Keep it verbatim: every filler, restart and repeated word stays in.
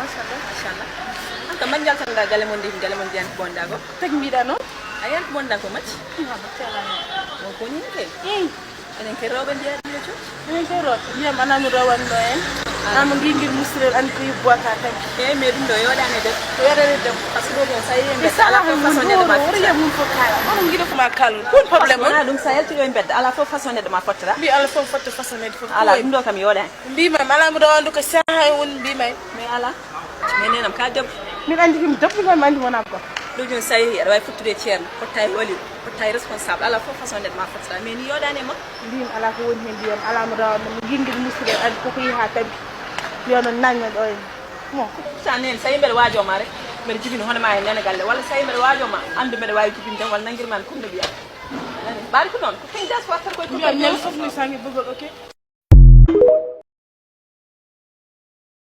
Machallah. An kam mbaɗ njaltanɗa galle mon ndin, galle mon ndiyan ko bonɗa ko? Tagi mbiɗa noon. A yan ko bonɗa ko macci? Machallah. Won ko ni ke? Enen ke rewɓe ndiya ɗiɗo cooci. Enen ke rewɓe. Mbiyam ana mi rewanno en. Ana mo ngingir mustirel andi ko yibbo ka tan. Eyyi, mais ɗum ɗo yoɗani debbo. Ko yoɗani debbo. Par ce que ɗo ɗon sa yehi mbedda ala fof façon neɗɗo ma fottira. Wori yam mum fof kala. Onon ngiɗo ko ma kalon. Ɗum problème on. Wona ɗum sa yalti ɗo e mbedda ala fof façon neɗɗo ma fottira. Mbi ala fof fotta façon neɗɗo fof. Ala ɗum ɗo kam yoɗani. Mbima mi ala mo ɗo andu ko saha e won mbima e. Mais ala. Mais nenam ka debbo. Min andi kim debbo kam andi wona gorko. Ɗo joni sa yehi aɗa wawi fottude e ceerno, fotta e wali, fotta e responsable, ala fof façon neɗɗo ma fottira. Mais ni yoɗani e ma. Mbimi ala ko woni hen mbiyam ala mo rewanno mo guinguel mustirel andi koko yeeha tampi. Yo no nanna ɗo en. Mo. Sa nen sa yi mbeɗa waajoma rek mbeɗa jibini hono ma e nene galle walla sa yi mbeɗa waajoma andu mbeɗa wawi jibinde walla nangirma mi comme no mbiya. Mbaɗi ko noon ko ken jas watta koye. Mbiyam ñande fof ni sangi bogol ok.